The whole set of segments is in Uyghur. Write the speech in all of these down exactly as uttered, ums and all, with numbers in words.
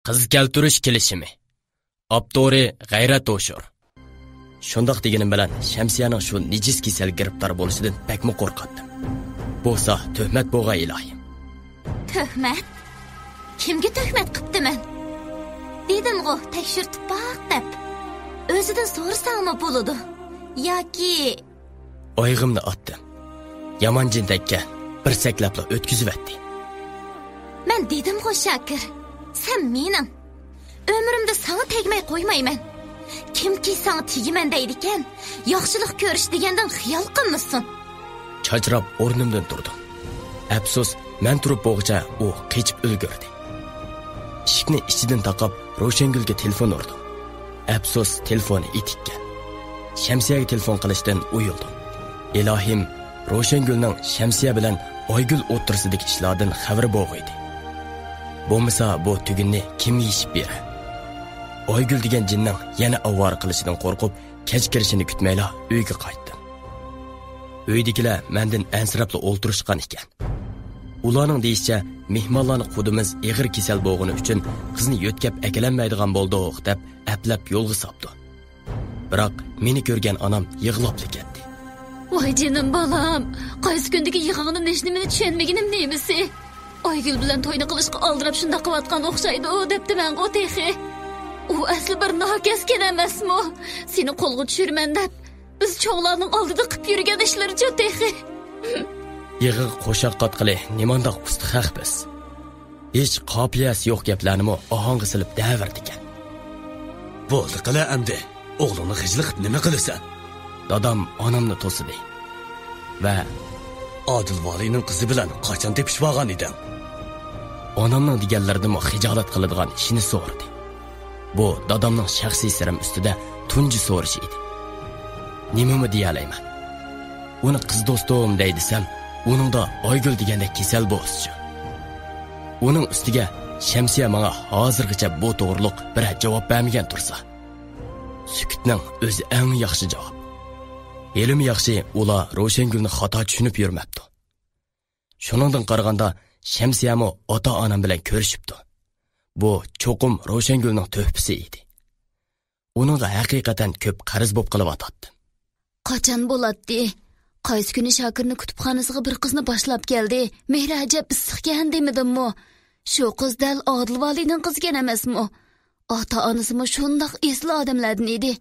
قىز كەلتۈرۈش كېلىشىمى. ئاپتورى غەيرەت ھوشۇر. شۇنداق دېگىنىم بىلەن شەمسىيەنىڭ شۇ نىجىس كېسەلگە گىرىپتار بولۇشىدىن بەكمۇ قورقاتتىم. بولسا تۆھمەت بوغاي ئىلاھىم. تۆھمەت؟ كىمگە تۆھمەت قىپتىمەن؟ دېدىمغۇ، تەكشۈرتۈپ باق دەپ. ئۆزىدىن سورىساڭمۇ بولىدۇ. ياكى ئايىغىمنى ئاتتىم. يامان جىن تەگكەن، بىر سەكلەپلا ئۆتكۈزۈۋەتتى. مەن دېدىمغۇ، شاكىر، سەن مېنىڭ. ئۆمرۈمدە ساڭا تەگمەي قويمايمەن. كىمكى ساڭا تېگىمەن دەيدىكەن، ياخشىلىق كۆرۈش دېگەندىن خىيال قىلمىسۇن. چاچراپ ئورنۇمدىن تۇردۇم. ئەپسۇس، مەن تۇرۇپ بولغۇچە ئۇ قېچىپ ئۈلگۈردى. ئىشىكنى ئىچىدىن تاقاپ، روشەنگۈلگە تېلېفون ئۇردۇم. ئەپسۇس، تېلېفونى ئېتىككەن. شەمسىيەگە تېلېفون قىلىشتىن ئۇيۇلدۇم. ئىلاھىم، روشەنگۈلنىڭ شەمسىيە بىلەن ئايگۈل ئوتتۇرىسىدىكى ئىشلاردىن خەۋىرى بوغىيدى. بولمىسا بۇ تۈگۈننى كىمگە يېشىپ بېرەر؟ ئايگۈل دېگەن جىننىڭ يەنە ئاۋارە قىلىشىدىن قورقۇپ، كەچ كىرىشىنى كۈتمەيلا ئۆيگە قايتتىم. ئۆيدىكىلەر مەندىن ئەنسىرەپلا ئولتۇرۇشقان ئىكەن. ئۇلارنىڭ دېيىشىچە، مېھمانلارنى قۇدىمىز ئېغىر كېسەل بولغىنى ئۈچۈن قىزنى يۆتكەپ ئەكېلەلمەيدىغان بولدۇق، دەپ ئەپلەپ يولغا ساپتۇ. بىراق مېنى كۆرگەن ئانام يىغلاپلا كەتتى. ۋاي جېنىم بالام، قايسى كۈندىكى يىغاڭنى نېشىنى مېنى چۈشەنمىگىنىم نېمىسى؟ ئايگۈل بىلەن توينى قىلىشقا ئالدىراپ شۇنداق قىلىۋاتقان ئوخشايدۇ، دەپتىمەنغۇ تېخى. ئۇ ئەسلى بىر ناكەسكەن ئەمەسمۇ؟ سېنى قولغا چۈشۈرىمەن دەپ، بىز چوڭلارنىڭ ئالدىدا قىپ يۈرگەن ئىشلىرىچۇ تېخى. يىغىغا قوشاق قاتقىلى نېمانداق ئۇستا خەق بىز. ھېچ قاپىيەسى يوق گەپلەرنىمۇ ئاھاڭغا سېلىپ دەۋېرىدىكەن. بولدى قىلە ئەمدى. ئوغلۇڭنى خىجىل قىلىپ نېمە قىلىسەن؟ دادام ئانامنى توسىدى ۋە ئادىل ۋالىينىڭ قىزى بىلەن قاچان تېپىشىۋالغان ئىدىڭ؟ ئانامنىڭ دېگەنلىرىدىنمۇ خىجالەت قىلىدىغان ئىشنى سورىدى. بۇ دادامنىڭ شەخسىي سىرىم ئۈستىدە تۇنجى سورىشى ئىدى. نېمىمۇ دېيەلەيمەن؟ ئۇنى قىز دوستۇم دەي دېسەم، ئۇنىڭدا ئايگۈل دېگەندەك كېسەل بولسىچۇ؟ ئۇنىڭ ئۈستىگە شەمسىيە ماڭا ھازىرغىچە بۇ توغرىلىق بىرەر جاۋاب بەرمىگەن تۇرسا. سۈكۈتنىڭ ئۆزى ئەڭ ياخشى جاۋاب. ھېلىمۇ ياخشى، ئۇلار روشەنگۈلنى خاتا چۈشىنىپ يۈرمەپتۇ. شۇنىڭدىن قارىغاندا، شەمسىيەمۇ ئاتا-ئانام بىلەن كۆرۈشۈپتۇ. بۇ چوقۇم روشەنگۈلنىڭ تۆھپىسى ئىدى. ئۇنىڭغا ھەقىقەتەن كۆپ قەرز بوپ قېلىۋاتاتتىم. قاچان بولاتتى؟ قايسى كۈنى شاكىرنى كۇتۇپخانىسىغا بىر قىزنى باشلاپ كەلدى. مېھرى ئەجەب ئىسسىقكەن دېمىدىممۇ؟ شۇ قىز دەل ئادىل ۋالىينىڭ قىزىكەن ئەمەسمۇ؟ ئاتا-ئانىسىمۇ شۇنداق ئېسىل ئادەملەردىن ئىدى.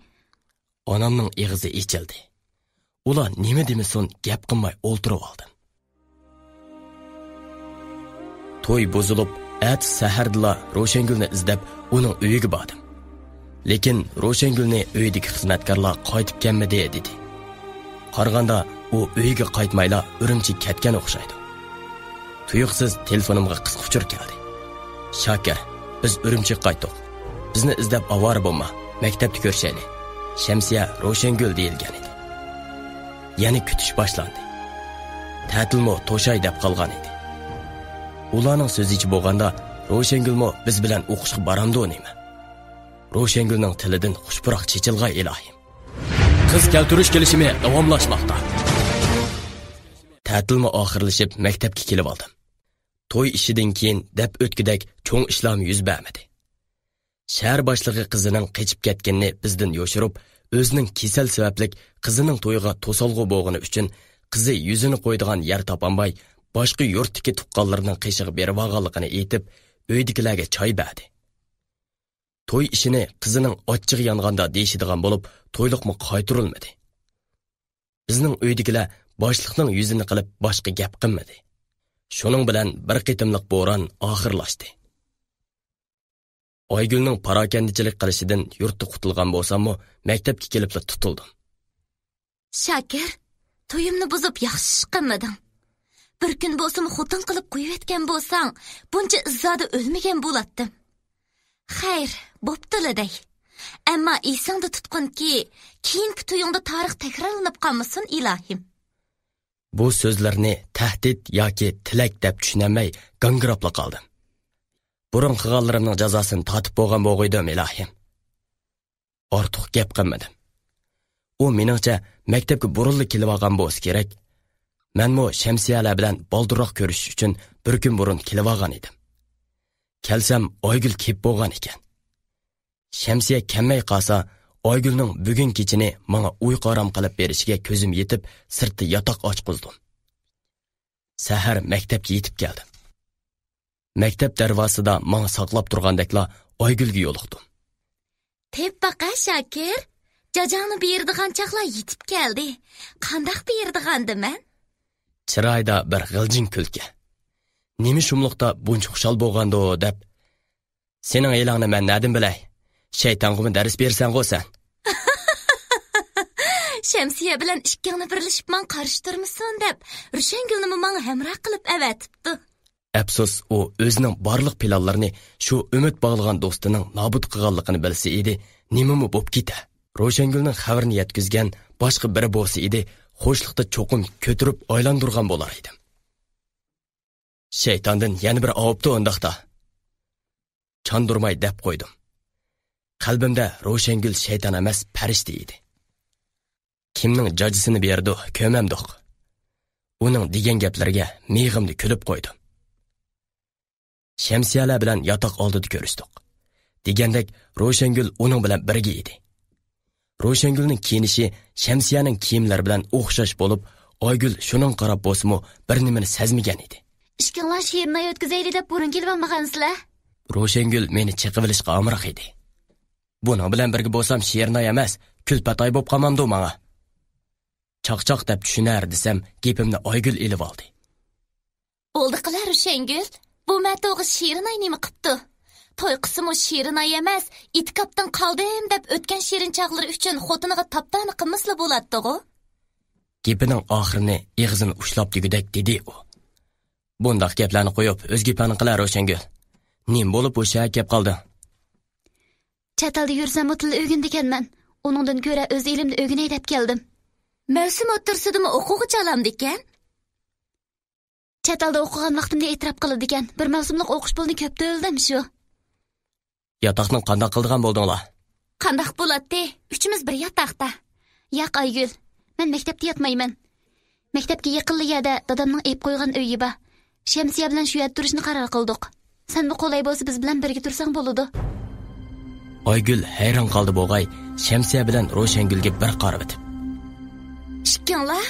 ئانامنىڭ ئېغىزى ئېچىلدى. ئۇلار نېمە دېمىسۇن، گەپ قىلماي ئولتۇرۇۋالدىم. توي بۇزۇلۇپ، ئەتىسى سەھەردىلا روشەنگۈلنى ئىزدەپ ئۇنىڭ ئۆيىگە باردىم. لېكىن روشەنگۈلنى ئۆيدىكى خىزمەتكارلار قايتىپ كەلمىدى دېدى. قارىغاندا ئۇ ئۆيىگە قايتمايلا ئۈرۈمچىگە كەتكەن ئوخشايدۇ. تۇيۇقسىز تېلېفونۇمغا قىسقا ئۇچۇر كەلدى. شاكىر، بىز ئۈرۈمچىگە قايتتۇق. بىزنى ئىزدەپ ئاۋارە بولما، مەكتەپتە كۆرۈشەيلى. شەمسىيە روشەنگۈل دېيىلگەن ئىدى. يەنە كۈتۈش باشلاندى. تەتىلمۇ توشاي دەپ قالغان ئىدى. ئۇلارنىڭ سۆزىچە بولغاندا، روشەنگۈلمۇ بىز بىلەن ئوقۇشقا بارامدۇ نېمە؟ روشەنگۈلنىڭ تىلىدىن خۇش پۇراق چېچىلغاي ئىلاھىم. قىز كەلتۈرۈش كېلىشىمى داۋاملاشماقتا. تەتىلمۇ ئاخىرلىشىپ مەكتەپكە كېلىۋالدىم. توي ئىشىدىن كېيىن دەپ ئۆتكۈدەك چوڭ ئىشلارمۇ يۈز بەرمىدى. شەھەر باشلىقى قىزىنىڭ قېچىپ كەتكىنىنى بىزدىن يوشۇرۇپ، ئۆزىنىڭ كېسەل سەۋەبلىك قىزىنىڭ تويىغا توسالغۇ بولغىنى ئۈچۈن قىزى يۈزىنى قويىدىغان يەر تاپالماي، باشقا يۇرتتىكى تۇغقانلىرىنىڭ قېشىغا بېرىۋالغانلىقىنى ئېيتىپ، ئۆيدىكىلەرگە چاي بەردى. توي ئىشىنى قىزىنىڭ ئاچچىقى يانغاندا دېيىشىدىغان بولۇپ، تويلۇقمۇ قايتۇرۇلمىدى. بىزنىڭ ئۆيدىكىلەر باشلىقنىڭ يۈزىنى قىلىپ باشقا گەپ قىلمىدى. شۇنىڭ بىلەن بىر قېتىملىق بوران ئاخىرلاشتى. ئايگۈلنىڭ پاراكەندىچىلىك قىلىشىدىن يۇرتتا قۇتۇلغان بولساممۇ، مەكتەپكە كېلىپلا تۇتۇلدۇم. شاكىر، تويۇمنى بۇزۇپ ياخشى ئىش قىلمىدىڭ. بىر كۈن بولسىمۇ خوتۇن قىلىپ قويۇۋەتكەن بولساڭ، بۇنچە ئىززادا ئۆلمىگەن بولاتتىم. خەير، بوپتۇلا دەي. ئەمما ئېسىڭدە تۇتقىنكى، كېيىنكى تويۇڭدا تارىخ تەكرارلىنىپ قالمىسۇن، ئىلاھىم. بۇ سۆزلەرنى تەھدىت ياكى تىلەك دەپ چۈشىنەلمەي گاڭگىراپلا قالدىم. بۇرۇن قىلغانلىرىمنىڭ جازاسىنى تارتىپ بولغان بولغىيدىم، ئىلاھىم. ئارتۇق گەپ قىلمىدىم. ئۇ مېنىڭچە مەكتەپكە بۇرۇنلا كېلىۋالغان بولسا كېرەك. مەنمۇ شەمسىيەلەر بىلەن بالدۇرراق كۆرۈشۈش ئۈچۈن بىر كۈن بۇرۇن كېلىۋالغان ئىدىم. كەلسەم ئايگۈل كېلىپ بولغان ئىكەن. شەمسىيە كەلمەي قالسا، ئايگۈلنىڭ بۈگۈن كېچىنى ماڭا ئۇيقۇ ئارام قىلىپ بېرىشىگە كۆزۈم يېتىپ، سىرتتا ياتاق ئاچقۇزدۇم. سەھەر مەكتەپكە يېتىپ كەلدىم. مەكتەپ دەرۋازىسىدا ماڭا ساقلاپ تۇرغاندەكلا ئايگۈلگە يولۇقتۇم. تېپىپ باقە، شاكىر. جاجاڭنى بېرىدىغان چاغلار يېتىپ كەلدى. قانداق بېرىدىغاندىمەن؟ چىرايىدا بىر غىلجىڭ كۈلكە. نېمە شۇملۇقتا بۇنچە خۇشال بولغاندۇ دەپ، سېنىڭ ھىيلەڭنى مەن نەدىن بىلەي؟ شەيتانغىمۇ دەرس بېرىسەنغۇ سەن؟ شەمسىيە بىلەن ئىككىڭنى بىرلىشىپ ماڭا قارشى تۇرمىسۇن دەپ، روشەنگۈلنىمۇ ماڭا ھەمراھ قىلىپ ئەۋەتىپتۇ. ئەپسۇس، ئۇ ئۆزىنىڭ بارلىق پىلانلىرىنى شۇ ئۈمىد باغلىغان دوستىنىڭ نابۇت قىلغانلىقىنى بىلسە ئىدى، نېمىمۇ بوپ كېتە. روشەنگۈلنىڭ خەۋىرىنى يەتكۈزگەن باشقا بىرى بولسا ئىدى، خۇشلۇقتا چوقۇم كۆتۈرۈپ ئايلاندۇرغان بولار ئىدىم. شەيتاندىن يەنە بىر ئاۋۇپتۇ ئۇنداقتا. چاندۇرماي دەپ قويدۇم. قەلبىمدە روشەنگۈل شەيتان ئەمەس، پەرىشتە ئىدى. كىمنىڭ جاجىسىنى بېرىدۇ، كۆرمەمدۇق. ئۇنىڭ دېگەن گەپلىرىگە مىغىمدا كۈلۈپ قويدۇم. شەمسىيەلەر بىلەن ياتاق ئالدىدا كۆرۈشتۇق. دېگەندەك، روشەنگۈل ئۇنىڭ بىلەن بىرگە ئىدى. روشەنگۈلنىڭ كىيىنىشى شەمسىيەنىڭ كىيىملىرى بىلەن ئوخشاش بولۇپ، ئايگۈل شۇنىڭغا قاراپ بولسىمۇ بىر نېمىنى سەزمىگەن ئىدى. ئىككىڭلار شېرىناي ئۆتكۈزەيلى دەپ بۇرۇن كېلىۋالمىغانسىلەر؟ روشەنگۈل مېنى چېقىۋېلىشقا ئامراق ئىدى. بۇنىڭ بىلەن بىرگە بولسام شېرىناي ئەمەس، كۈلپەتئاي بولۇپ قالمامدۇ ماڭا؟ چاقچاق دەپ چۈشىنەر دېسەم، گېپىمنى ئايگۈل ئېلىۋالدى. بولدى قىلە روشەنگۈل، بۇ مەتۇغا شېرىناي نېمە قىپتۇ؟ توي قىلسىمۇ شېرىناي ئەمەس، ئېتىكاپتىن قالدىم دەپ ئۆتكەن شېرىن چاغلىرى ئۈچۈن خوتۇنىغا تاپتانە قىلمىسىلا بولاتتىغۇ؟ گېپىنىڭ ئاخىرىنى ئېغىزىنى ئۇشلاپ دېگۈدەك دېدى ئۇ. بۇنداق گەپلەرنى قويۇپ، ئۆز گېپىڭنى قىلە روشەنگۈل. نېمە بولۇپ بۇ شەھەرگە كەپ قالدىڭ؟ چەت ئەلدە يۈرسەممۇ تىل ئۆگىنىدىكەنمەن. ئۇنىڭدىن كۆرە ئۆز ئېلىمدە ئۆگىنەي دەپ كەلدىم. مەۋسۇم ئوتتۇرىسىدىمۇ ئوقۇغۇچى ئالامدىكەن؟ چەت ئەلدە ئوقۇغان ۋاقتىمنى ئېتىراپ قىلىدىكەن. بىر مەۋسۇملۇق ئوقۇش پۇلىنى كۆپ تۆلىدىم شۇ. ياتاقنى قانداق قىلىدىغان بولدۇڭلار؟ قانداق بولاتتى؟ ئۈچىمىز بىر ياتاقتا. ياق، ئايگۈل. مەن مەكتەپتە ياتمايمەن. مەكتەپكە يېقىنلا يەردە دادامنىڭ ئېلىپ قويغان ئۆيى بار. شەمسىيە بىلەن شۇ يەردە تۇرۇشنى قارار قىلدۇق. سەنمۇ قولاي بولسا بىز بىلەن بىرگە تۇرساڭ بولىدۇ. ئايگۈل ھەيران قالدى بوغاي، شەمسىيە بىلەن روشەنگۈلگە بىر قارىۋېتىپ. ئىككىڭلار؟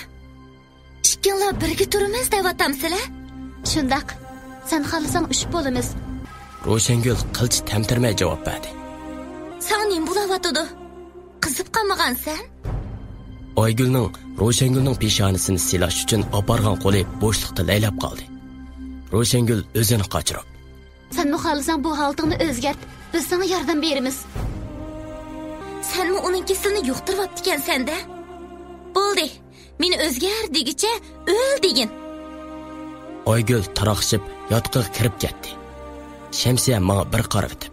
ئىككىڭلار بىرگە تۇرىمىز دەۋاتامسىلەر؟ شۇنداق. سەن خالىساڭ ئۈچ بولىمىز. روشەنگۈل قىلچە تەمتىرىمەي جاۋاب بەردى. ساڭا نېمە بولاۋاتىدۇ؟ قىزىپ قالمىغانسەن؟ ئايگۈلنىڭ روشەنگۈلنىڭ پېشانىسىنى سىيلاش ئۈچۈن ئاپارغان قولى بوشلۇقتا لەيلەپ قالدى. روشەنگۈل ئۆزىنى قاچۇرۇپ. سەنمۇ خالىساڭ بۇ ھالىتىڭنى ئۆزگەرت، بىز ساڭا ياردەم بېرىمىز. سەنمۇ ئۇنىڭ كېسىلىنى يۇقتۇرۇۋاپتىكەنسەن-دە. بولدى، مېنى ئۆزگەر دېگۈچە ئۆل دېگىن. ئايگۈل تاراقشىپ ياتىقىغا كىرىپ كەتتى. شەمسىيە ماڭا بىر قارىۋېتىپ.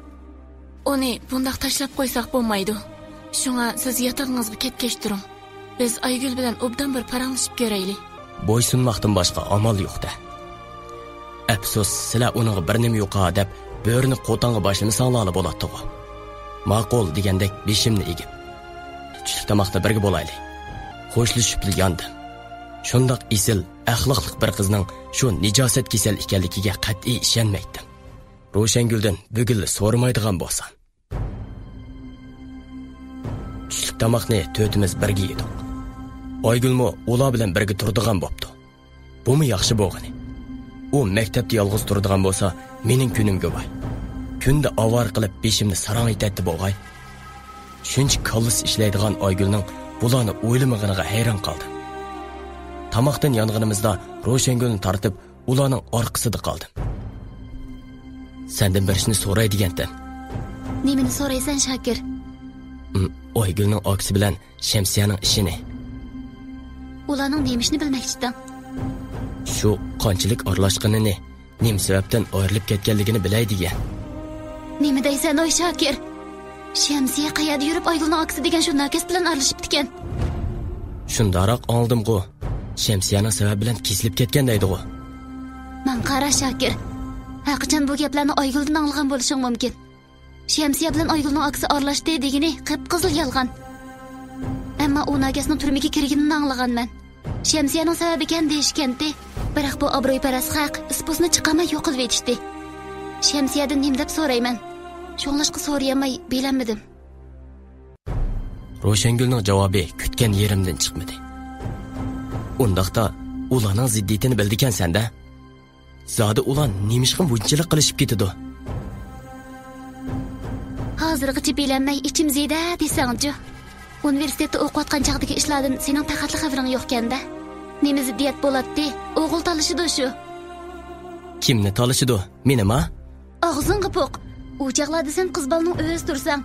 ئۇنى بۇنداق تاشلاپ قويساق بولمايدۇ. شۇڭا سىز ياتىقىڭىزغا كەتكەچ تۇرۇڭ. بىز ئايگۈل بىلەن ئوبدان بىر پاراڭلىشىپ كۆرەيلى. بويسۇنماقتىن باشقا ئامال يوق-دە. ئەپسۇس، سىلەر ئۇنىڭغا بىر نېمە يۇقا دەپ بۆرىنى قوتانغا باشلىمىساڭلارلا بولاتتىغۇ. ماقۇل دېگەندەك بېشىمنى ئېگىپ. چۈشلۈك تاماقتا بىرگە بولايلى. خوشلىشىپلا ياندىم. شۇنداق ئېسىل، ئەخلاقلىق بىر قىزنىڭ شۇ نىجاسەت كېسەل ئىكەنلىكىگە قەتئىي ئىشەنمەيتتىم. روشەنگۈلدىن بۈگۈنلا سورىمايدىغان بولسام. چۈشلۈك تاماقنى تۆتىمىز بىرگە يېدۇق. ئايگۈلمۇ ئۇلار بىلەن بىرگە تۇرىدىغان بوپتۇ. بۇمۇ ياخشى بولغىنى. ئۇ مەكتەپتە يالغۇز تۇرىدىغان بولسا، مېنىڭ كۈنۈمگە ۋاي. كۈندە ئاۋارە قىلىپ بېشىمنى ساراڭ ئېتەتتى بولغاي. شۇنچە كاللىسى ئىشلەيدىغان ئايگۈلنىڭ بۇلارنى ئويلىمىغىنىغا ھەيران قالدىم. تاماقتىن يانغىنىمىزدا روشەنگۈلنى تارتىپ، ئۇلارنىڭ ئارقىسىدا قالدىم. سەندىن بىر ئىشنى سوراي دېگەنتىم. نېمىنى سورايسەن، شاكىر؟ ئىم، ئايگۈلنىڭ ئاكىسى بىلەن شەمسىيەنىڭ ئىشىنى. ئۇلارنىڭ نېمە ئىشنى بىلمەكچىدىڭ؟ شۇ قانچىلىك ئارىلاشقىنىنى، نېمە سەۋەبتىن ئايرىلىپ كەتكەنلىكىنى بىلەي دېگەن. نېمە دەيسەن، ئوي شاكىر؟ شەمسىيە قەيەردە يۈرۈپ ئايگۈلنىڭ ئاكىسى دېگەن شۇ ناكەس بىلەن ئارىلىشىپتىكەن؟ شۇنداقراق ئاڭلىدىمغۇ. شەمسىيەنىڭ سەۋەبى بىلەن كېسىلىپ كەتكەن دەيدىغۇ. ماڭا قارا شاكىر. ھەرقاچان بۇ گەپلەرنى ئايگۈلدىن ئاڭلىغان بولۇشۇڭ مۇمكىن. شەمسىيە بىلەن ئايگۈلنىڭ ئاكىسى ئارىلاشتى دېگىنى قىپقىزىل يالغان. ئەمما ئۇ ناكەسنىڭ تۈرمىگە كىرگىنىنى ئاڭلىغانمەن. شەمسىيەنىڭ سەۋەبىكەن دېيىشكەنتى. بىراق بۇ ئابرۇيپەرەس خەق ئىس-پۇسنى چىقارماي يوقىلىۋېتىشتى. شەمسىيەدىن نېمە دەپ سورايمەن؟ شۇڭلاشقا سورىيالماي بىلەلمىدىم. روشەنگۈلنىڭ جاۋابى كۈتكەن يېرىمدىن چىقمىدى. ئۇنداقتا ئۇلارنىڭ زىددىيىتىنى بىلىدىكەنسەن-دە. زادى ئۇلار نېمىشقا بۇنچىلىك قىلىشىپ كېتىدۇ؟ ھازىرغىچە بىلەلمەي ئىچىم زېدە دېسەڭچۇ. ئۇنىۋېرسىتېتتا ئوقۇۋاتقان چاغدىكى ئىشلاردىن سېنىڭ پەقەتلا خەۋىرىڭ يوقكەن-دە. نېمە زىددىيەت بولاتتى؟ ئوغۇل تالىشىدۇ شۇ. كىمنى تالىشىدۇ؟ مېنىما؟ ئاغزىڭغا پوق! ئۇ چاغلاردا سەن قىز بالىنىڭ ئۆزى تۇرساڭ،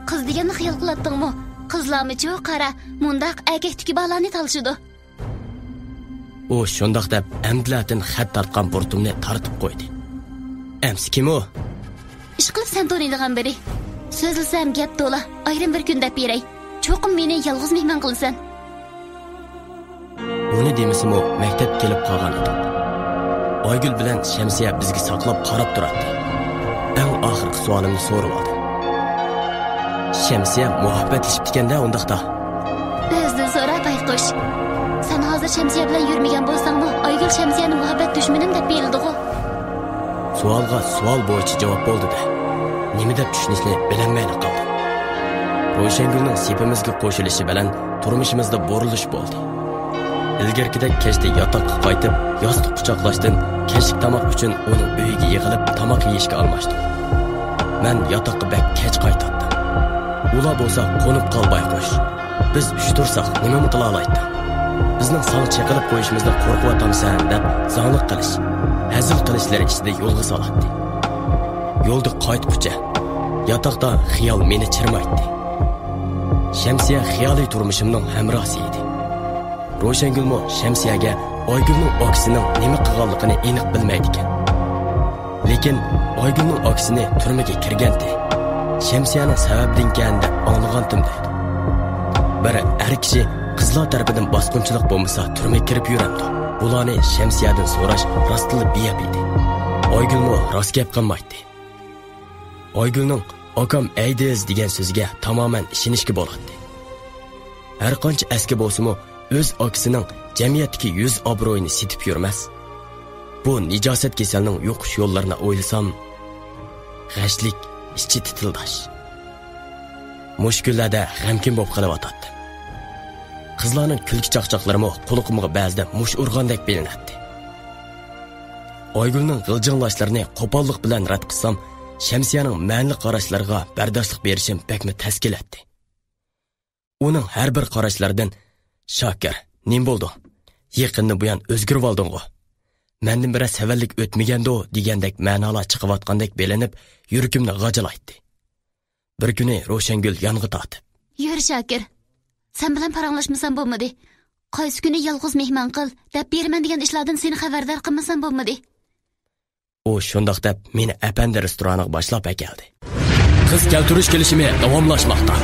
قىز دېگەننى خىيال قىلاتتىڭمۇ؟ قىزلارمۇچۇ، قارا، مۇنداق ئەركەكتىكى بالىلارنى تالىشىدۇ. ئۇ شۇنداق دەپ ئەمدىلەتىن خەت تارتقان بۇرۇتۇمنى تارتىپ قويدى. ئەمسە كىم ئۇ؟ ئىشقىلىپ سەن تونۇيدىغان بىرى. سۆزلىسەم گەپ تولا، ئايرىم بىر كۈن دەپ بېرەي. چوقۇم مېنى يالغۇز مېھمان قىلىسەن. بۇنى دېمىسىمۇ مەكتەپكە كېلىپ قالغان ئىدۇق. ئايگۈل بىلەن شەمسىيە بىزگە ساقلاپ قاراپ تۇراتتى. ئەڭ ئاخىرقى سوئالىمنى سورىۋالدىم. شەمسىيە مۇھەببەتلىشىپتىكەن-دە ئۇنداقتا. ئۆزىدىن سورا بايقۇش. سەن ھازىر شەمسىيە بىلەن يۈرمىگەن بولساڭمۇ ئايگۈل شەمسىيەنى مۇھەببەت دۈشمىنىم دەپ بىلىدىغۇ. سوئالغا سوئال بويىچە جاۋاب بولدى-دە. نېمە دەپ چۈشىنىشنى بىلەلمەيلا قالدىم. روشەنگۈلنىڭ سېپىمىزگە قوشۇلۇشى بىلەن تۇرمۇشىمىزدا بۇرۇلۇش بولدى. ئىلگىرىكىدەك كەچتە ياتاققا قايتىپ، ياستۇق قۇچاقلاشتىن كەچلىك تاماق ئۈچۈن ئۇنىڭ ئۆيىگە يىغىلىپ تاماق يېيىشكە ئالماشتۇق. مەن ياتاققا بەك كەچ قايتاتتىم. ئۇلار بولسا قونۇپ قال بايقۇش. بىز ئۈچ تۇرساق نېمىمۇ قىلالايتتىڭ؟ بىزنىڭ ساڭا چېقىلىپ قويۇشىمىزدىن قورقۇۋاتامسەن دەپ زاڭلىق قىلىش، ھەزىل قىلىشلىرى ئىچىدە يولغا سالاتتى. يولدا قايتقۇچە ياتاقتا خىيال مېنى چىرمايتتى. شەمسىيە خىيالىي تۇرمۇشۇمنىڭ ھەمراھىسى ئىدى. روشەنگۈلمۇ شەمسىيەگە ئايگۈلنىڭ ئاكىسىنىڭ نېمە قىلغانلىقىنى ئېنىق بىلمەيدىكەن. لېكىن ئايگۈلنىڭ ئاكىسىنى تۈرمىگە كىرگەنتى. شەمسىيەنىڭ سەۋەبىدىنكەن دەپ ئاڭلىغانتىم دەيدۇ. بىر ئەر كىشى قىزلار تەرىپىدىن باسقۇنچىلىق بولمىسا تۈرمىگە كىرىپ يۈرەمدۇ؟ بۇلارنى شەمسىيەدىن سوراش راستتىنلا بىئەپ ئىدى. ئايگۈلمۇ راست گەپ قىلمايتتى. ئايگۈلنىڭ «ئاكام ئەيدىز» دېگەن سۆزىگە تامامەن ئىشىنىشكە بولاتتى. ھەرقانچە ئەسكى بولسىمۇ، ئۆز ئاكىسىنىڭ جەمئىيەتتىكى يۈز ئابرۇيىنى سېتىپ يۈرمەس. بۇ نىجاسەت كېسەلنىڭ يۇقۇش يوللىرىنى ئويلىسام، غەشلىك، ئىچى تىتىلداش. مۇشۇ كۈنلەردە غەمكىن بولۇپ قېلىۋاتاتتىم. قىزلارنىڭ كۈلكە چاقچاقلىرىمۇ قۇلىقىمغا بەزىدە مۇش ئۇرغاندەك بىلىنەتتى. ئايگۈلنىڭ غىلجىڭلاشلىرىنى قوپاللىق بىلەن رەت قىلسام، شەمسىيەنىڭ مەنىلىك قاراشلىرىغا بەرداشلىق بېرىشىم بەكمۇ تەس كېلەتتى. ئۇنىڭ ھەر بىر قاراشلىرىدىن «شاكىر، نېمە بولدۇڭ؟ يېقىندىن بۇيان ئۆزگىرىۋالدىڭغۇ؟ مەندىن بىرەر سەۋەنلىك ئۆتمىگەندۇ؟» دېگەندەك مەنالار چىقىۋاتقاندەك بىلىنىپ، يۈرىكىمنى غاجىلايتتى. بىر كۈنى روشەنگۈل يانغا تارتىپ: «يۈر، شاكىر. سەن بىلەن پاراڭلاشمىسام بولمىدى. قايسى كۈنى يالغۇز مېھمان قىل، دەپ بېرىمەن دېگەن ئىشلاردىن سېنى خەۋەردار قىلمىسام بولمىدى.» ئۇ شۇنداق دەپ مېنى ئەپەندى رېستورانىغا باشلاپ ئەكەلدى. قىز كەلتۈرۈش كېلىشىمى داۋاملاشماقتا.